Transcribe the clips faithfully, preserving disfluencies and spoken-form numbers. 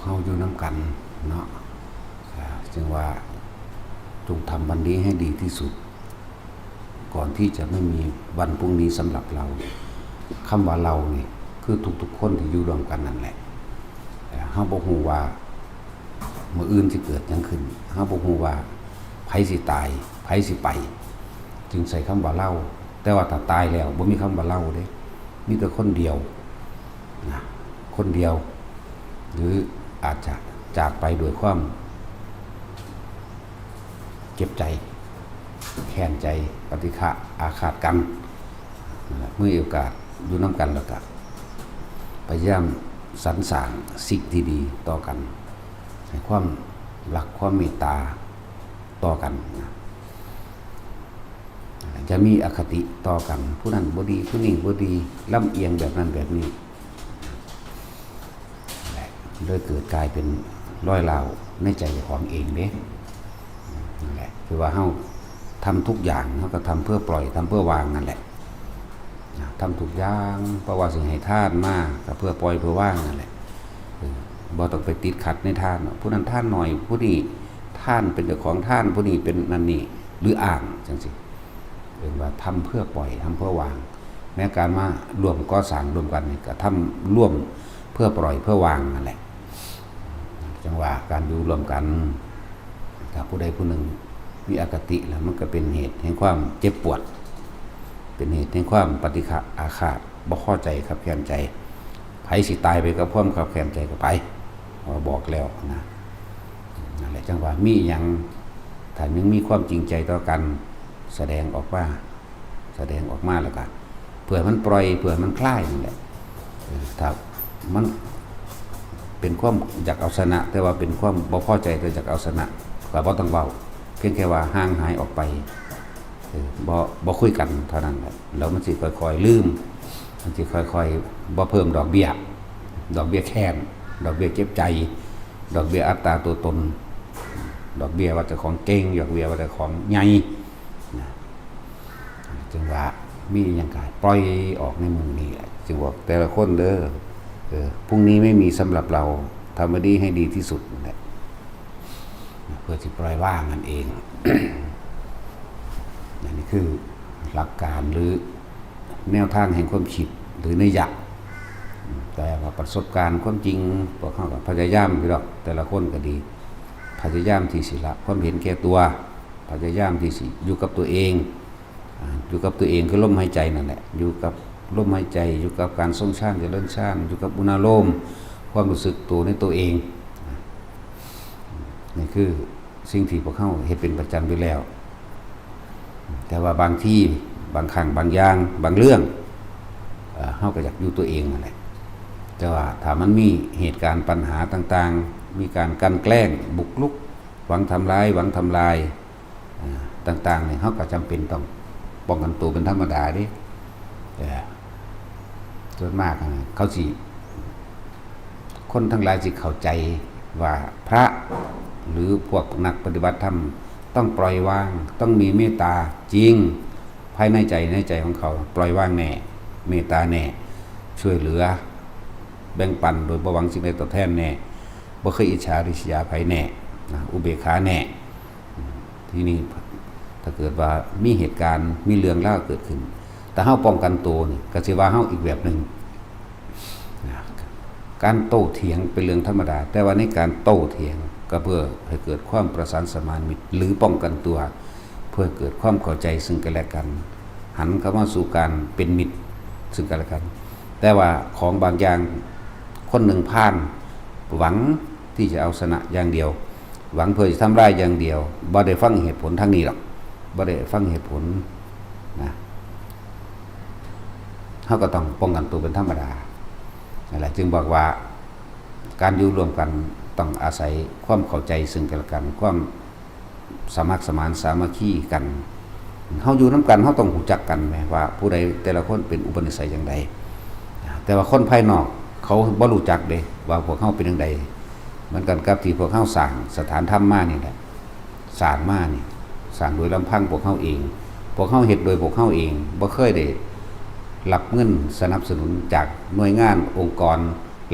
เฮาอยู่นำกันเนาะ อ่า จึงว่าจงทำวันนี้ให้ดีที่สุด ก่อนที่จะไม่มีวันพรุ่งนี้สำหรับเรา คำว่าเรานี่คือทุกๆคนที่อยู่ร่วมกันนั่นแหละ เฮาบ่ฮู้ว่ามื้ออื่นสิเกิดหยังขึ้น เฮาบ่ฮู้ว่าไผสิตาย ไผสิไป จึงใช้คำว่าเรา แต่ว่าถ้าตายแล้วบ่มีคำว่าเราเด้ มีแต่คนเดียวนะ คนเดียว หรืออาจจะจากไปด้วยความเจ็บใจ แค้นใจ ปฏิฆะอาฆาตกัน นั่นแหละ เมื่อมีโอกาสอยู่นำกันแล้วก็พยายามสรรสร้างสิ่งที่ดีต่อกัน ให้ความรักความเมตตาต่อกันนะ อย่ามีอคติต่อกัน ผู้นั้นบ่ดี ผู้นี้บ่ดี ลำเอียงแบบนั้นแบบนี้ นั่นแหละ เลยเกิดกลายเป็นรอยร้าวในใจของเองเด้ นั่นแหละ คือว่าเฮาทำทุกอย่าง เฮาก็ทำเพื่อปล่อย ทำเพื่อวางนั่นแหละ นะ ทำทุกอย่าง เพราะว่าสิให้ทานมาก็เพื่อปล่อยเพื่อวางนั่นแหละ เออ บ่ต้องไปติดขัดในทานเนาะ ผู้นั้นทานหน่อย ผู้นี้ทานเป็นเจ้าของทาน ผู้นี้เป็นนั่นนี่ หรืออ้างจังซี้ เรียกว่าทำเพื่อปล่อย ทำเพื่อวาง แม้การมาร่วมก่อสร้างร่วมกันนี่ก็ทำร่วมเพื่อปล่อยเพื่อวางนั่นแหละ จังว่าการอยู่ร่วมกัน ถ้าผู้ใดผู้หนึ่งมีอคติแล้ว มันก็เป็นเหตุแห่งความเจ็บปวด เป็นเหตุแห่งความปฏิฆะอาฆาต บ่พอใจคับแค้นใจ ไผสิตายไปกับความคับแค้นใจก็ไป ว่าบอกแล้วนะ นั่นแหละ จังว่ามีหยัง ถ้ายังมีความจริงใจต่อกัน แสดงออกมา แสดงออกมาแล้วก็ เพื่อให้มันปล่อย เพื่อให้มันคลายนั่นแหละ เออ ถ้ามันเป็นความอยากเอาชนะ แต่ว่าเป็นความบ่พอใจแต่อยากเอาชนะ ก็บ่ต้องเว้า เพียงแค่ว่าห่างหายออกไป เออ บ่ บ่คุยกันเท่านั้นแหละ แล้วมันสิค่อยๆลืม มันสิค่อยๆบ่เพิ่มดอกเบี้ย ดอกเบี้ยแค้น ดอกเบี้ยเจ็บใจ ดอกเบี้ยอัตตาตัวตน ดอกเบี้ยว่าเจ้าของเก่ง ดอกเบี้ยว่าเจ้าของใหญ่นะ จึงว่ามีหยังก็ปล่อยออกในมื้อนี้แหละ จึงบอกแต่ละคนเด้อ เออ พรุ่งนี้ไม่มีสำหรับเรา ทำวันนี้ให้ดีที่สุดนั่นแหละ เพื่อสิปล่อยวางนั่นเอง อันนี้คือหลักการหรือแนวทางแห่งความคิดหรือนัยยะ แต่ว่าประสบการณ์ความจริง พวกเฮาก็พยายามอยู่ดอก แต่ละคนก็ดี พยายามที่สิละความเห็นแก่ตัว พยายามที่สิอยู่กับตัวเอง อ่า อยู่กับตัวเองคือลมหายใจนั่นแหละ อยู่กับลมหายใจ อยู่กับการทรงฌาน เจริญฌาน อยู่กับอุณาโลม ความรู้สึกตัวในตัวเอง นี่คือสิ่งที่พวกเฮาเฮ็ดเป็นประจำอยู่แล้ว แต่ว่าบางที บางครั้ง บางอย่าง บางเรื่อง เอ่อ เฮาก็อยากอยู่ตัวเองนั่นแหละ แต่ว่าถ้ามันมีเหตุการณ์ปัญหาต่างๆ มีการกลั่นแกล้ง บุกรุก หวังทำร้าย หวังทำลาย อ่า ต่างๆ นี่ เฮาก็จำเป็นต้องป้องกันตัวเป็นธรรมดาเด้ เอ่อ ส่วนมากนะ เขาสิ คนทั้งหลายสิเข้าใจว่าพระหรือพวกนักปฏิบัติธรรมต้องปล่อยวาง ต้องมีเมตตาจริง ภายในใจ ในใจของเขาปล่อยวางแน่ เมตตาแน่ ช่วยเหลือแบ่งปันโดยบ่หวังสิ่งใดตอบแทนแน่ บ่เคยอิจฉาริษยาใผแน่นะ อุเบกขาแน่ ทีนี้ถ้าเกิดว่ามีเหตุการณ์ มีเรื่องราวเกิดขึ้น แต่เฮาป้องกันตัวนี่ ก็สิว่าเฮาอีกแบบหนึ่งนะ การโต้เถียงเป็นเรื่องธรรมดา แต่ว่าในการโต้เถียงก็เพื่อให้เกิดความประสานสมานมิตร หรือป้องกันตัว เพื่อเกิดความเข้าใจซึ่งกันและกัน หันเข้ามาสู่การเป็นมิตรซึ่งกันและกัน แต่ว่าของบางอย่าง คนหนึ่งพาลหวังที่จะเอาชนะอย่างเดียว หวังเพื่อจะทำลายอย่างเดียว บ่ได้ฟังเหตุผลทางนี้หรอก บ่ได้ฟังเหตุผลนะ เฮาก็ต้องป้องกันตัวเป็นธรรมดา นั่นแหละ จึงบอกว่าการอยู่ร่วมกันต้องอาศัยความเข้าใจซึ่งกันและกัน ความสมัครสมานสามัคคีกัน เฮาอยู่นำกัน เฮาต้องรู้จักกันแหม ว่าผู้ใดแต่ละคนเป็นอุปนิสัยอย่างใด แต่ว่าคนภายนอกเขาบ่รู้จักเด้ ว่าพวกเฮาเป็นจั่งใด เหมือนกันกับที่พวกเฮาสร้างสถานธรรมมานี่แหละ สร้างมานี่ สร้างโดยลำพังพวกเฮาเอง พวกเฮาเฮ็ดโดยพวกเฮาเอง บ่เคยได้รับเงินสนับสนุนจากหน่วยงานองค์กร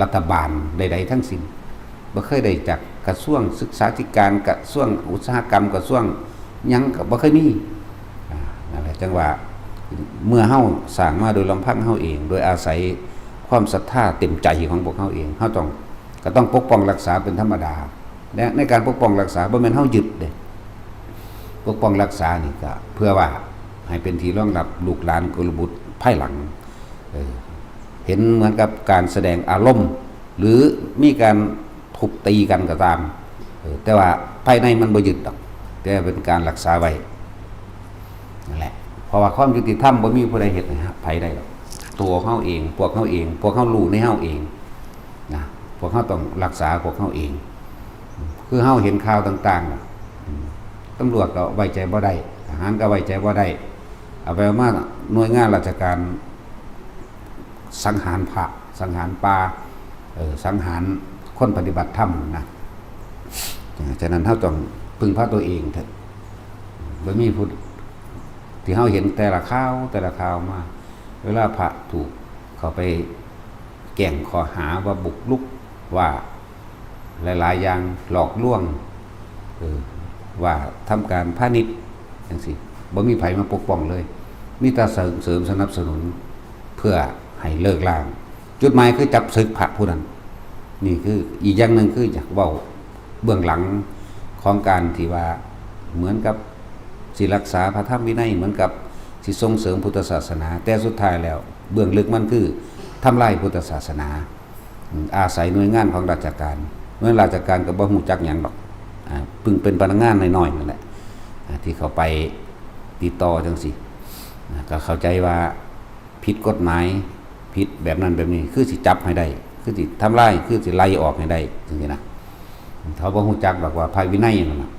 รัฐบาลใดๆทั้งสิ้น บ่เคยได้จากกระทรวงศึกษาธิการ กระทรวงอุตสาหกรรม กระทรวงหยังก็บ่เคยมี อ่า นั่นแหละ จั่งว่าเมื่อเฮาสร้างมาโดยลำพังเฮาเอง โดยอาศัยความศรัทธาเต็มใจของพวกเฮาเอง เฮาต้อง ก็ต้องปกป้องรักษาเป็นธรรมดา และในการปกป้องรักษาบ่แม่นเฮายึดเด้ ปกป้องรักษานี่ก็เพื่อว่าให้เป็นที่รองรับลูกหลานกุลบุตรภายหลัง เออ เห็นเหมือนกับการแสดงอารมณ์ หรือมีการทุบตีกันก็ตาม เออ แต่ว่าภายในมันบ่ยึดดอก แต่เป็นการรักษาไว้ นั่นแหละ เพราะว่าความยุติธรรมบ่มีผู้ใดเฮ็ดให้ไผได้ดอก ตัวเฮาเอง พวกเฮาเอง พวกเฮารู้ในเฮาเอง นะ พวกเฮาต้องรักษาพวกเฮาเอง คือเฮาเห็นข่าวต่างๆน่ะ อืม ตำรวจก็ไว้ใจบ่ได้ ทหารก็ไว้ใจบ่ได้ เอาไปเอามาหน่วยงานราชการสังหารพระ สังหารป่า เออ สังหารคนปฏิบัติธรรมนะ เออ ฉะนั้นเฮาต้องพึ่งพาตัวเองเถอะ บ่มีผู้ ที่เฮาเห็นแต่ละข่าว แต่ละข่าวมา เวลาพระถูกเข้าไปแจ้งข้อหาว่าบุกรุก ว่าหลายๆอย่าง หลอกลวง เออ ว่าทำการพาณิชย์จั่งซี้ บ่มีไผมาปกป้องเลย มีแต่ส่งเสริมสนับสนุนเพื่อให้เลิกล้าง จุดหมายคือจับสึกพระผู้นั้น นี่คืออีกอย่างหนึ่งคืออยากเว้าเบื้องหลังของการที่ว่าเหมือนกับสิรักษาพระธรรมวินัย เหมือนกับสิส่งเสริมพุทธศาสนา แต่สุดท้ายแล้วเบื้องลึกมันคือทำลายพุทธศาสนา อืม อาศัยหน่วยงานของราชการ หน่วยราชการก็บ่ฮู้จักหยังดอก อ่า เพิ่งเป็นพนักงานน้อยๆนั่นแหละ อ่า ที่เขาไปติดต่อจั่งซี้ อ่า ก็เข้าใจว่าผิดกฎหมาย ผิดแบบนั้นแบบนี้ คือสิจับให้ได้ คือสิทำลาย คือสิไล่ออกให้ได้จั่งซี้นะ เขาบ่ฮู้จักดอกว่าพระวินัยนั่นน่ะ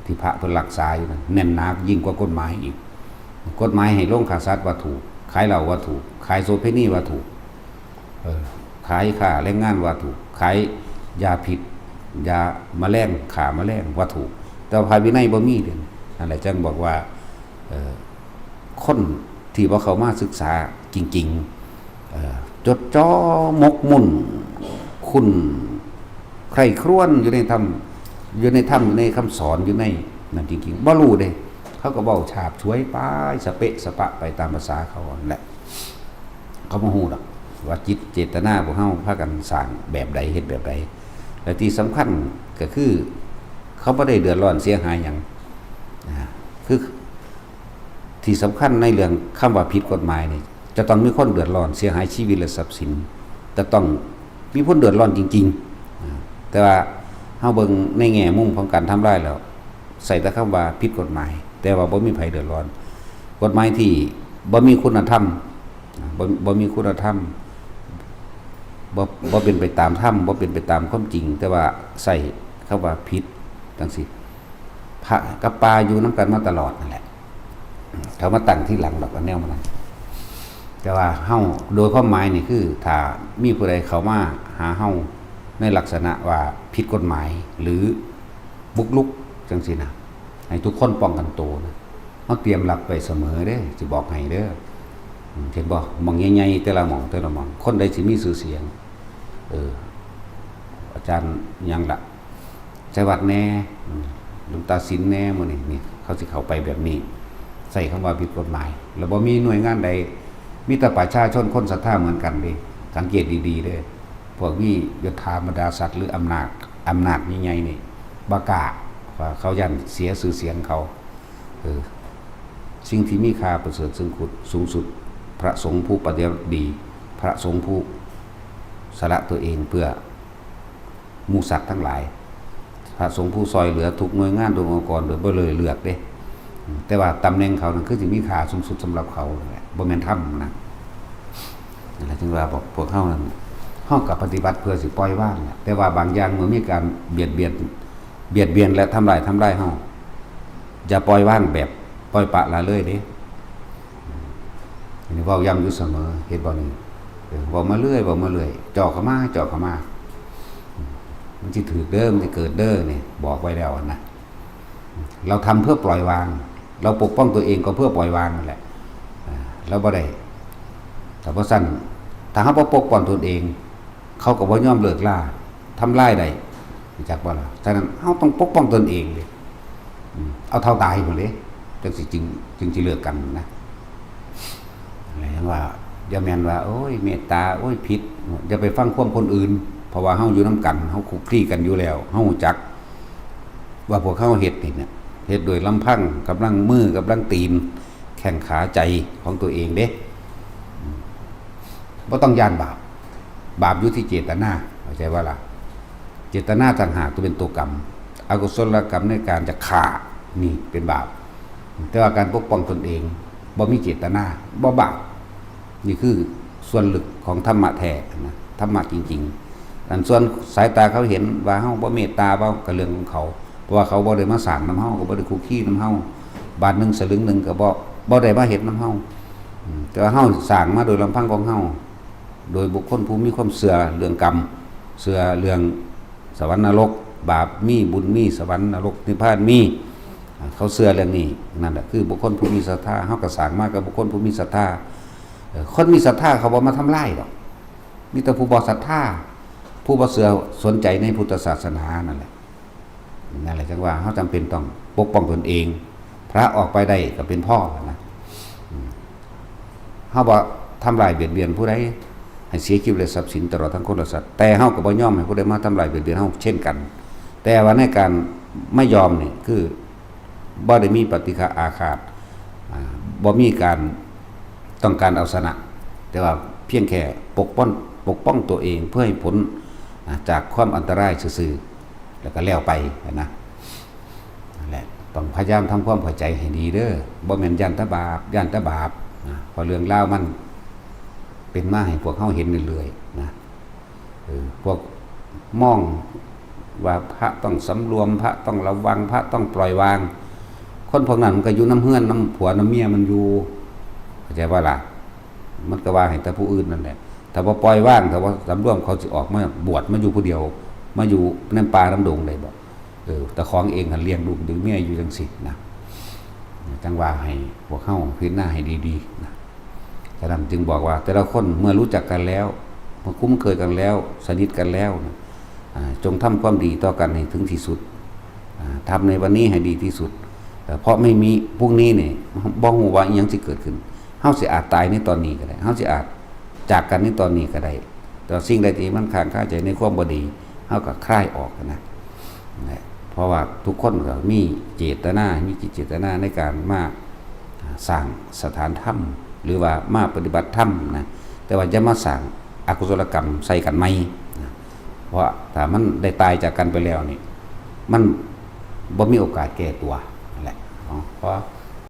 ที่พระเพิ่นรักษาอยู่นั่นแน่นหนายิ่งกว่ากฎหมายอีก กฎหมายให้ลงฆ่าสัตว์ว่าถูก ขายเหล้าว่าถูก ขายโสเภณีว่าถูก เออ ขายค้าแรงงานว่าถูก ขายยาพิษ ยาแมลง ฆ่าแมลงว่าถูก แต่ว่าพระวินัยบ่มีเด้ นั่นแหละจั่งบอกว่า เอ่อ คนที่บ่เข้ามาศึกษาจริงๆ เอ่อ จดจ่อหมกมุ่นคุ้นใคร่ครวญอยู่ในธรรม อยู่ในธรรม อยู่ในคำสอน อยู่ในนั่นจริงๆ บ่รู้เด้ เขาก็เว้าฉาบฉวยไป สะเปะสะปะไปตามภาษาเขานั่นแหละ เขาบ่ฮู้ดอกว่าจิตเจตนาพวกเฮาพากันสร้างแบบใด เฮ็ดแบบใด และที่สำคัญก็คือ เขาบ่ได้เดือดร้อนเสียหายหยัง นะ คือ ที่สำคัญในเรื่องคำว่าผิดกฎหมายนี่ จะต้องมีคนเดือดร้อนเสียหายชีวิตและทรัพย์สิน จะต้องมีคนเดือดร้อนจริงๆ นะ แต่ว่าเฮาเบิ่งในแง่มุมของการทำลายแล้ว ใส่แต่คำว่าผิดกฎหมาย แต่ว่าบ่มีไผเดือดร้อน กฎหมายที่บ่มีคุณธรรม นะ บ่ บ่มีคุณธรรม บ่ บ่เป็นไปตามธรรม บ่เป็นไปตามความจริง แต่ว่าใส่คำว่าผิดจั่งซี้ พระกับป่าอยู่นำกันมาตลอดนั่นแหละ เขามาตั้งทีหลังดอกอันแนวมันนั้น แต่ว่าเฮา โดยความหมายนี่คือ ถ้ามีผู้ใดเข้ามาหาเฮาในลักษณะว่าผิดกฎหมาย หรือบุกรุกจั่งซี้นะ ให้ทุกคนป้องกันตัวนะ เฮาเตรียมรับไว้เสมอเด้ สิบอกให้เด้อ อืม เห็นบ่ หม่องใหญ่ๆ แต่ละหม่อง แต่ละหม่อง คนใดสิมีชื่อเสียง เออ อาจารย์หยังล่ะ ชัยวัฒน์แน่ อืม หลวงตาสินแน่ มื้อนี้นี่ เขาสิเข้าไปแบบนี้ ใส่คำว่าผิดกฎหมาย แล้วบ่มีหน่วยงานใด มีแต่ประชาชนคนศรัทธาเหมือนกันเด้ สังเกตดีๆ เด้อ พวกมียศถาบรรดาศักดิ์หรืออำนาจ อำนาจใหญ่ๆ นี่ บ่กล้า ว่าเขาย้านเสียชื่อเสียงเขา เออ สิ่งที่มีค่าประเสริฐสูงสุด สูงสุด พระสงฆ์ผู้ปฏิบัติดี พระสงฆ์ผู้สละตัวเองเพื่อหมู่สัตว์ทั้งหลาย พระสงฆ์ผู้ซอยเหลือทุกหน่วยงานทุกองค์กรโดยบ่เลยเลือกเด้ แต่ว่าตำแหน่งเขานั่นคือสิมีค่าสูงสุดสำหรับเขานั่นแหละ บ่แม่นธรรมนะ นั่นแหละจึงว่าบอกพวกเฮานั่น เฮาก็ปฏิบัติเพื่อสิปล่อยวางแหละ แต่ว่าบางอย่างเมื่อมีการเบียดเบียน เบียดเบียนและทำลาย ทำลายเฮา อย่าปล่อยวางแบบปล่อยปละละเลยเด้ อันนี้เว้าย้ำอยู่เสมอ เห็นบ่นี่ เออ เว้ามาเรื่อย เว้ามาเรื่อย จ่อเข้ามา จ่อเข้ามา มันสิถืกเด้อ มันสิเกิดเด้อนี่ บอกไว้แล้วนะ เราทำเพื่อปล่อยวาง เราปกป้องตัวเองก็เพื่อปล่อยวางนั่นแหละ อ่า เราบ่ได้ แต่บ่ซั้น ถ้าเฮาบ่ปกป้องตนเอง เขาก็บ่ยอมเลิกลา ทำลายได้ จักบ่ล่ะ? ฉะนั้นเฮาต้องปกป้องตนเองเด้ อืม เอาเท่าตายพู้นเด้ จั่งสิ จึง จึงสิเลิกกันนะ แล้วยังว่า อย่าแม่นว่า โอ้ย เมตตา โอ้ย ผิด อย่าไปฟังความคนอื่น เพราะว่าเฮาอยู่นำกัน เฮาคลุกคลีกันอยู่แล้ว เฮารู้จัก ว่าพวกเฮาเฮ็ดนี่เนี่ย เฮ็ดโดยลำพัง กำลังมือ กำลังตีน แข้งขาใจของตัวเองเด้ อืม บ่ต้องย้านบาป บาปอยู่ที่เจตนา เข้าใจบ่ล่ะ? เจตนาต่างหากตัวเป็นตัวกรรม อกุศลกรรมในการจะฆ่า นี่เป็นบาป แต่ว่าการปกป้องตนเอง บ่มีเจตนา บ่บาป นี่คือส่วนลึกของธรรมะแท้นะ ธรรมะจริงๆ อันส่วนสายตาเขาเห็นว่าเฮาบ่เมตตา บ่ ก็เรื่องของเขา เพราะว่าเขาบ่ได้มาสร้างนำเฮา ก็บ่ได้คลุกคลีนำเฮา บาทหนึ่งสลึงหนึ่งก็บ่ บ่ได้มาเฮ็ดนำเฮา อืม แต่ว่าเฮาสร้างมาโดยลำพังของเฮา โดยบุคคลผู้มีความเชื่อเรื่องกรรม เชื่อเรื่องสวรรค์นรก บาปมี บุญมี สวรรค์นรกนิพพานมี อ่า เขาเชื่อเรื่องนี้ นั่นแหละคือบุคคลผู้มีศรัทธา เฮาก็สร้างมากับบุคคลผู้มีศรัทธา เอ่อ คนมีศรัทธาเขาบ่มาทำลายดอก มีแต่ผู้บ่ศรัทธา ผู้บ่เชื่อสนใจในพุทธศาสนานั่นแหละ นั่นแหละจั่งว่าเฮาจำเป็นต้องปกป้องตนเอง พระออกไปได้ก็เป็นพ่อนะ อืม เฮาบ่ทำลายเบียดเบียนผู้ใด ให้เสียชีวิตและทรัพย์สินตลอดทั้งคนและสัตว์ แต่เฮาก็บ่ยอมให้ผู้ใดมาทำลายเบียดเบียนเฮาเช่นกัน แต่ว่าในการไม่ยอมนี่คือบ่ได้มีปฏิฆะอาฆาต อ่า บ่มีการต้องการเอาชนะ แต่ว่าเพียงแค่ปกป้อง ปกป้องตัวเองเพื่อให้พ้น อ่า จากความอันตรายซื่อๆ แล้วก็แล้วไปนะ นั่นแหละ ต้องพยายามทำความเข้าใจให้ดีเด้อ บ่แม่นย้านแต่บาป ย้านแต่บาปนะ เพราะเรื่องราวมันเป็นมาให้พวกเฮาเห็นเรื่อยๆ นะ เออ พวกมองว่าพระต้องสำรวม พระต้องระวัง พระต้องปล่อยวาง คนพวกนั้นมันก็อยู่นำเฮือนนำผัวนำเมียมันอยู่ เข้าใจบ่ล่ะ? มันก็ว่าให้แต่ผู้อื่นนั่นแหละ ถ้าบ่ปล่อยวาง ถ้าบ่สำรวม เขาสิออกมาบวช มาอยู่ผู้เดียว มาอยู่ในป่านำดงได้บ่? เออ แต่ของเองหั้นเลี้ยงลูกเลี้ยงเมียอยู่จั่งซี้นะ จั่งว่าให้พวกเฮาพิจารณาให้ดีๆ นะ ฉะนั้นจึงบอกว่าแต่ละคนเมื่อรู้จักกันแล้ว เมื่อคุ้นเคยกันแล้ว สนิทกันแล้วนะ อ่า จงทำความดีต่อกันให้ถึงที่สุด อ่า ทำในวันนี้ให้ดีที่สุด เอ่อ เพราะไม่มีพรุ่งนี้นี่ บ่ฮู้ว่าอิหยังสิเกิดขึ้น เฮาสิอาจตายในตอนนี้ก็ได้ เฮาสิอาจจากกันในตอนนี้ก็ได้ แต่สิ่งใดที่มันค้างคาใจในความบ่ดี เฮาก็คลายออกนะ นะ เพราะว่าทุกคนก็มีเจตนา มีจิตเจตนาในการมา อ่า สร้างสถานธรรม หรือว่ามาปฏิบัติธรรมนะ แต่ว่าอย่ามาสร้างอกุศลกรรมใส่กันใหม่นะ เพราะถ้ามันได้ตายจากกันไปแล้วนี่ มันบ่มีโอกาสแก้ตัวนั่นแหละเนาะ ขอ